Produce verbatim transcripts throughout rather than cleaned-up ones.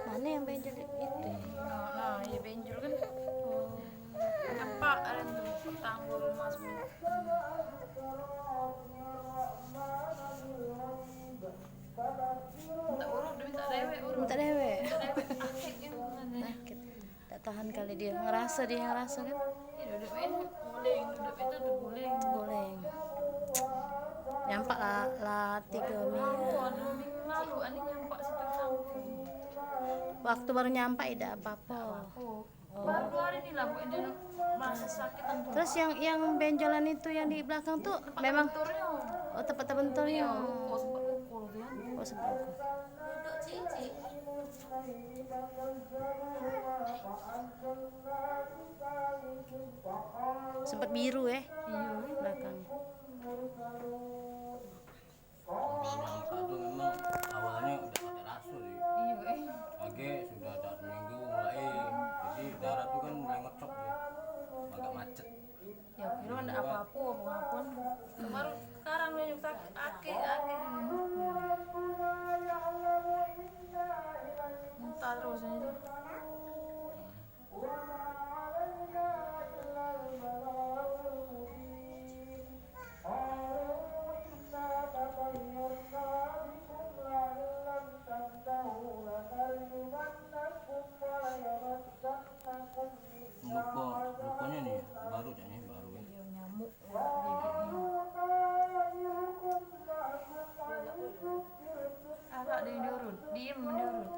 Mano yang benjol itu? Nah, nah, ya benjol kan. Oh. Nyepak kan tu, tanggul emas. Minta urut, dia minta dewek, urut. Minta dewek. Minta dewek. Sakit kan, mana? Sakit. Tak tahan kali dia, ngerasa dia ngerasa kan. Iya, duduk main, guling, duduk itu tuh guling. Guling. Nyampak lah, lah tiga minggu. Oh, dua minggu lalu, ani nyampak situ kampung. Waktu baru nyampak, tidak apa-apa. Oh. Baru dua hari ni lah, pokoknya dia merasa sakit tentu. Terus yang, yang benjolan itu yang di belakang tuh tempat memang terbenturnya. Oh, tempat terbenturnya. Iya, luka, sempat luka dia. Oh, sempat luka. Duduk, Cik, Cik. Sempat biru, eh, iya, belakang. Kalau orang satu memang awalnya udah kagak raso sih. Iya, eh. Lagi sudah ada seminggu mulai, jadi darah tuh kan mulai ngecok tuh, agak macet. Ya, kira ndak apa-apa, apa-apa. Baru sekarang dia sakit, ake, ake. Muntah terus ini. Luka, lukanya nih baru, cak nih baru. Iya, nyamuk. Agak dia diurut, diem diurut.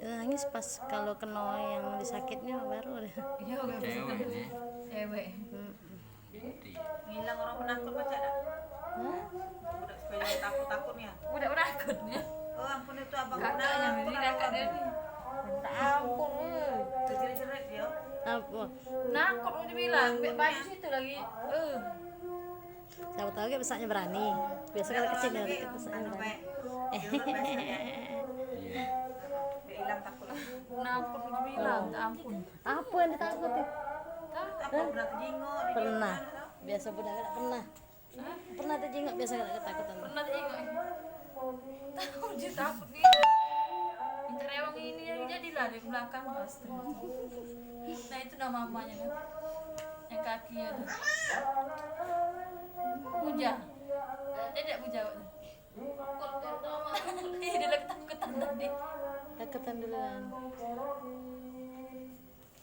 Nangis pas kalau keno yang disakitnyo baru deh. Iya, cewek ini. Cewek. Mm-mm. Binti. Ngilang orang penakut baca dak? Hah? Budak sekolah takut-takut nih. Budak penakut nih. Oh, ampun, itu abang. Kakaknya, ini kakak dia nih. Minta ampun, eh. Terjerit-jerit dia. Apa? Nakut udah bilang, bek baju situ lagi. Eh. Siapa tahu kan besaknya berani. Biasa kalau kecil dia besaknya berani. Dia hilang takut. Nakut udah bilang, minta ampun. Apa yang ditakuti? Hah? Pernah. Biasa budak galak pernah. Hah? Pernah tejingok biasa galak ketakutan. Pernah tejingok. Tahu dia takut dia. Minta rewang ini yang jadilah dari belakang pasti. Nah, itu nama mamanya kan. Yang kaki ya tuh. Bujang. Dia tidak bujang. Iya, dia lagi takutan tadi. Takutan duluan.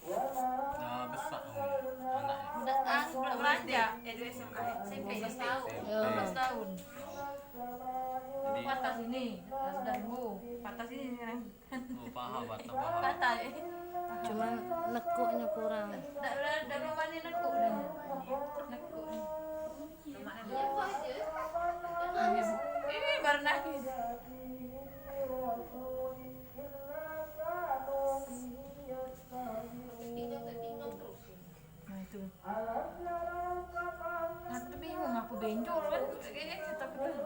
Nah, besak anaknya. Budak ang, budak belanja. Eh, dia S M A. S M P, S M P. Dua belas tahun. Jadi patah sini, sudah sembuh. Patah sini sekarang. Oh, paha patah, paha. Patah, eh. Cuman nekuknya kurang. Dak, dak, dak rumah ni nekuk dah. Nekuk ni. Ini baru nangis. Nah, itu. Aku tuh bingung, aku benjol kan. Kayaknya kita tuh.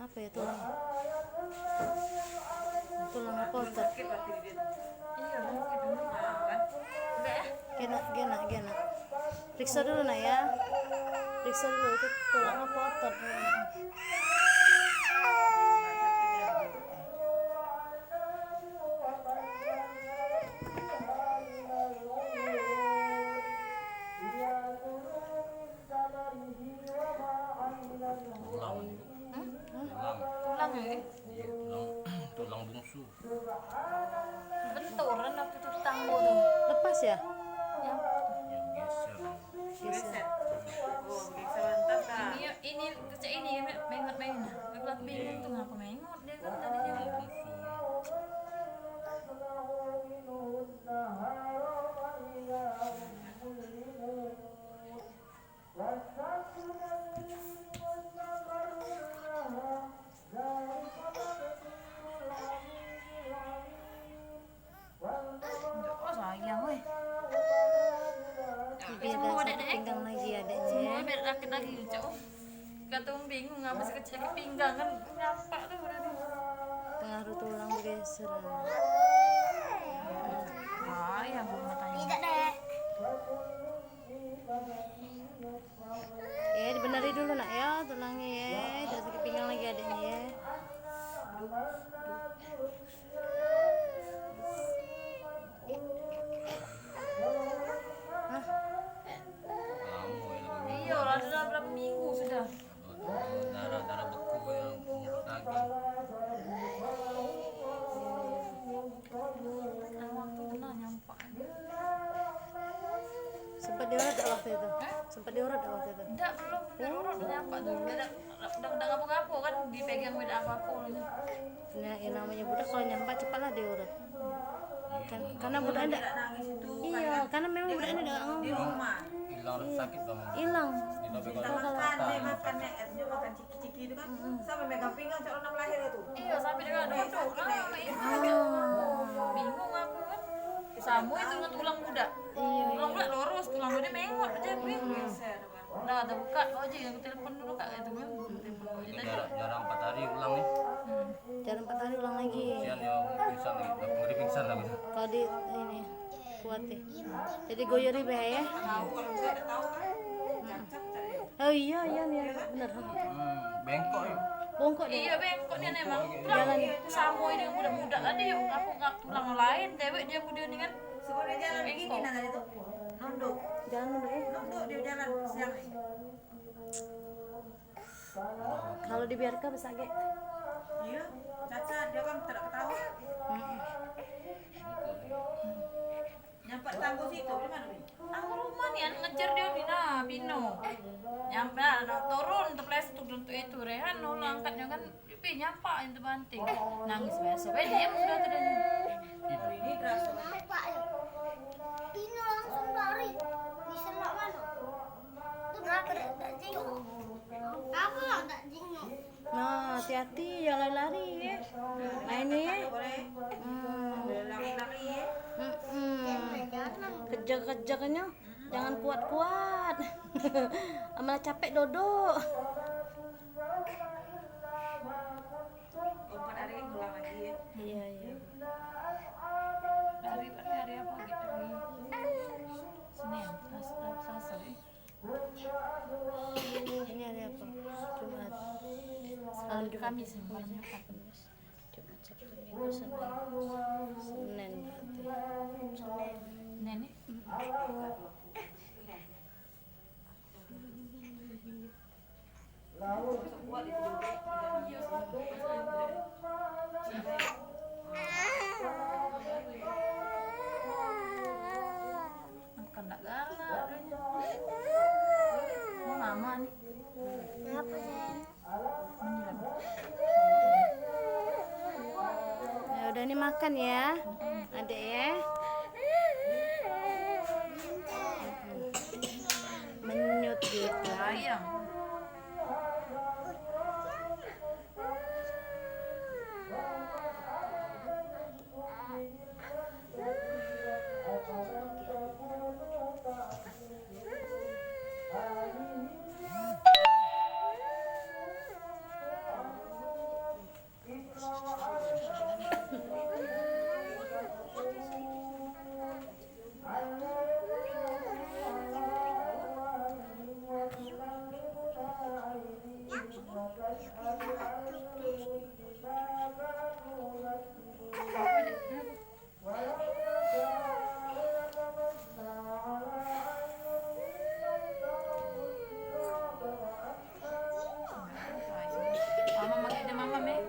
Apa ya, tulang? Tulang apa otot? Iya, mungkin dulu kan. Udah ya? Genak, genak, genak. Periksa dulu, Nak, ya. Periksa dulu itu tulang apa otot. Tulang. Hah? Tulang. Tulang ya? Iya, tulang, tulang bungsu. Benturan waktu itu tanggo tu. Lepas ya? Ya. Ya, geser. Geser. Oh, geser lantas, Kak. Ini, ini, kecek ini, mengot main. Aku lagi bingung tu, ngapa mengot dia kan tadi dia. Tulang bungsu. Oh, sayang, weh. Biar dah satu pinggang lagi adeknya, ya. Semua biar sakit lagi, Cok. Katung bingung, apa sih kecil pinggang kan nyampak tuh udah tuh. Pengaruh tulang bergeser. Ah, yang belum matanya. Tidak, Dek. Ya, dibeneri dulu, Nak, ya, tulangnya, ya. Tidak sakit pinggang lagi adiknya, ya. Hah? Lamo ya, lamo. Iya, lah, sudah berapa minggu sudah. Darah, darah beku yang mengurut daging. Kan waktu kena nyampak. Sempat diurut tak waktu itu? Hah? Sempat diurut tak waktu itu? Ndak, belum. Ndak urut, nyampak tuh. Ndak, ndak, ndak ngapo-ngapo kan, dipegang, ndak apa-apa. Nah, yang namanya budak kalau nyampak cepatlah diurut. Kan, karena budak ndak, iya, karena memang budak ndak ngomong. Hilang rasa sakit kamu. Hilang. Kita pegang. Makan, makan, makan ciki-ciki itu kan, sampai megang pinggang cak orang lahir itu. Iya, sampai dengan duduk. Ah, bingung aku kan. Sama itu dengan tulang budak. Iya. Tulang budak lurus, tulang budak mengot aja. Geser. Nah, ada buka kau aja, yang telepon dulu, Kak, itu kan. Telepon kau aja tadi. Jarang, jarang empat hari ulang nih. Hmm. Jarang empat hari ulang lagi. Kasihan ya, pingsan nih, udah ngeri pingsan lah. Kalau di ini kuat ya. Jadi goyori be ya. Tahu, kalau saya tak tahu kan. Cacat saya. Oh iya, iya, iya, bener. Hmm, bengkok ya. Bongkok deh. Iya, bengkok dia memang. Jalan. Sama dengan budak-budak tadi, aku ngak tulang lain, dewek dia muda ni kan. Sebelum dia jalan begini, bengkok. Nah, tadi tuh. Nunduk. Jalan nunduk ya. Nunduk dia jalan siang ni. Kalau dibiarkan besar gek. Iya, cacat dia kan tidak ketawa. Mm-mm. Nyampak tanggo situ, di mana, Bi? Tanggo rumah ni, anu, ngejar dia ni, nah, Pino. Nyampe, nah, turun, tepleset tu, untuk itu, Rehan, nolak angkatnya kan, Bi, nyampak itu banting. Nangis biasa, bae, diam sudah tu dia. Ini terasa. Nampak ya. Pino langsung lari. Di sebelah mana? Itu berapa dah, tak jenguk? Apa lah tak jenguk? Nah, hati-hati, jangan lari-lari, ya. Main, ya. Hmm. Mm-mm. Kejar-kejarnya, jangan kuat-kuat. Malah capek duduk. Empat hari ngulang lagi, ya. Iya, iya. Hari, hari apa gitu? Senin, Selasa, ya. Ini hari apa? Jumat. Malam Jumat. Kamis, malam Jumat. Jumat, Sabtu, Minggu, Senin. Senin berarti. Senin. Senin, nih? Makan dak galak dia. Mau mama ni. Kenapa, Sayang? Beneran. Ya udah, ni makan ya, Adek ya. Menyut gitu. Sayang. Mama makan deh, mama, meh.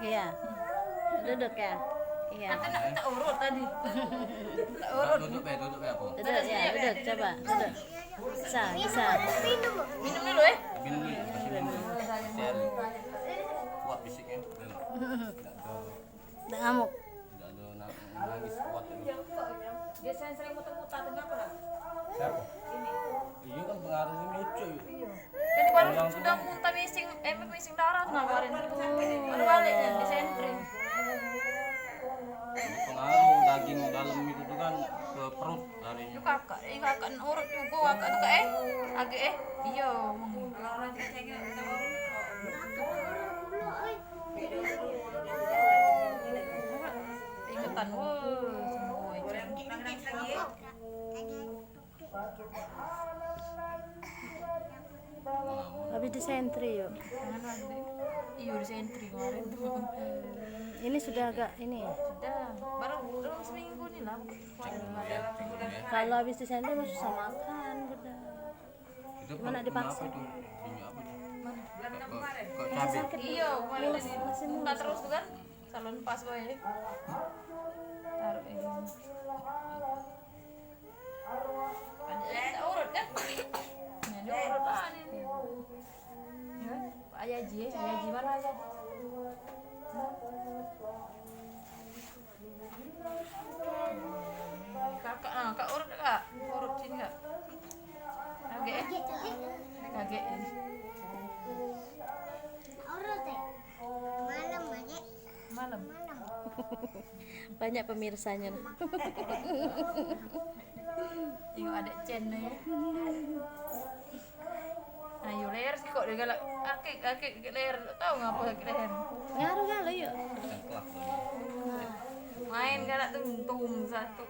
Iya. Duduk ya. Iya. Kata nak tak urut tadi. Tak urut. Duduk be, duduk be apa? Duduk ya, duduk coba. Duduk. Bisa, bisa. Minum dulu eh. Minum dulu, kasih minum dulu. Kasihan. Kuat fisiknya. Udah. Tidak ada, tidak ngamuk. Tidak ada na-, nangis kuat itu. Dia sering-sering muter-muter, kenapa lah? Siapa? Ini. Iya kan pengaruhnya lucu. Iya. Jadi baru sudah muntah mising, eh mising darah tuh kemarin. Baru balik kan di sentri. Pengaruh daging dalam itu tuh kan ke perut larinya. Itu kakak, eh kakak urut juga kakak tuh kak eh. Agak eh. Iya. Kalau orang cengeng kita urut. Ingetan, woi, semua. Habis di sentri yuk. Iyo, di sentri kemarin tuh. Ini sudah agak ini. Sudah, baru, baru seminggu nih lah. Kalau habis di sentri mah susah makan, udah. Itu gimana dipaksa? Itu minyak apa itu? Mana? Kok, kok cabe? Sakit. Iya, kemarin mules, tadi masih mules. Muntah terus tuh kan? Salon pas gue. Taruh ini. Ada urut kan? Nah, dia urut lah ini. Ya, Pak Haji, Pak Haji mana Pak Haji? Kakak, ah, kak urut kak, urut sini kak. Agak eh, agak ini. Urut eh. Malam aja. Malam. Malam. Banyak pemirsanya. Tengok ada Chen nih. Ayo leher sikok dia galak. Akik, akik, akik leher. Tahu ngapa akik leher? Ngaruh galo yuk. Main galak tum tum satu.